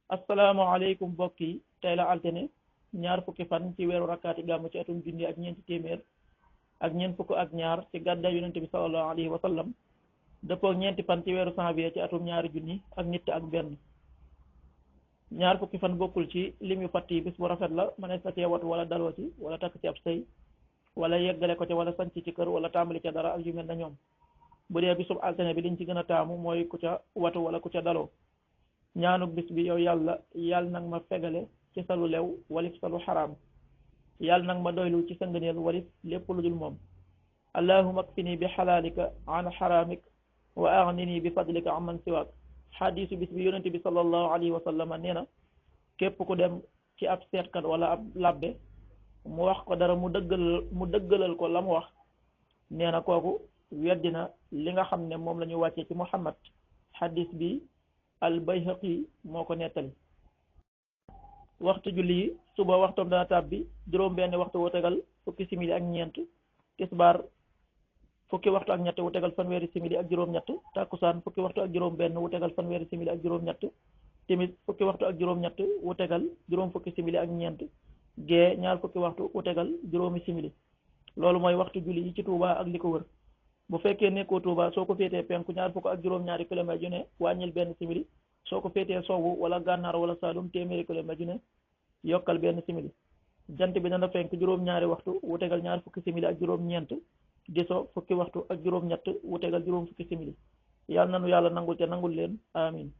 asalaamaaleykum mbokk yi tey la altine ñaar fukki fan ci weeru rakkaati gàmm ci atum junni ak ñeenti téeméer ak ñeent fukk ak ñaar ci gàddaay yonente bi sallallahu alayhi wa sallam dëppoo ñeenti fan ci weeru janvier ci atum ñaari junni ak nit ak benn. ñaar fukki fan bokkul ci lim yu fatt yi bis bu rafet la mënees na cee watu wala daloo ci wala takk ci ab sëy wala yeggale ko ci wala sanc ci kër wala tàmbali ca dara ak yu mel na ñoom. bu dee bisub altine bi liñ ci gën a taamu mooy ku ca watu wala ku ca daloo. ñaanuk bis bi yow yàlla nag ma fegale ci salu lew walif salu xaraam yàlla nag ma doylu ci sa ngëneel walif lépp lu dul moom. allahumma akfini bi xalaalika an xaraamik wa aghnini bi fadlika amman siwaak. xadiisu bis bi yonente bi sallallahu alayhi wa sallam nee na képp ku dem ci ab seetkat wala ab labbe mu wax ko dara mu dëggalal ko la mu wax nee na kooku weddina li nga xam ne moom la ñu wàccee ci Muhammad. xadiis bi al Bayhaqi moo ko nettali. waxtu julli yi suba waxtoom dana tàbbi juróom benn waxtu wu tegal fukki simili ak ñeent. tisbaar fukki waxtu ak ñett wu tegal fanweeri simili ak juróom-ñett. takkusaan fukki waxtu ak juróom benn wu tegal fanweeri simili ak juróom-ñett. timis fukki waxtu ak juróom-ñett wu tegal juróom fukki simili ak ñeent. gee ñaar fukki waxtu wu tegal juróomi simili. loolu mooy waxtu julli yi ci Touba ak li ko wër. bu fekkee nekkoo Touba soo ko féetee penku ñaar fukk ak juróom-ñaari kilomètres yu ne wàññil benn simili. soo ko féetee sowwu wala gànnaar wala saalum téeméeri kilomètres yu ne yokkal benn simili. jant bi dana fenk juróom-ñaari waxtu wu tegal ñaar fukki simili ak juróom-ñeent. di so fukki waxtu ak juróom-ñett wu tegal juróom fukki simili. yàlla nanu yàlla nangul te nangul leen amin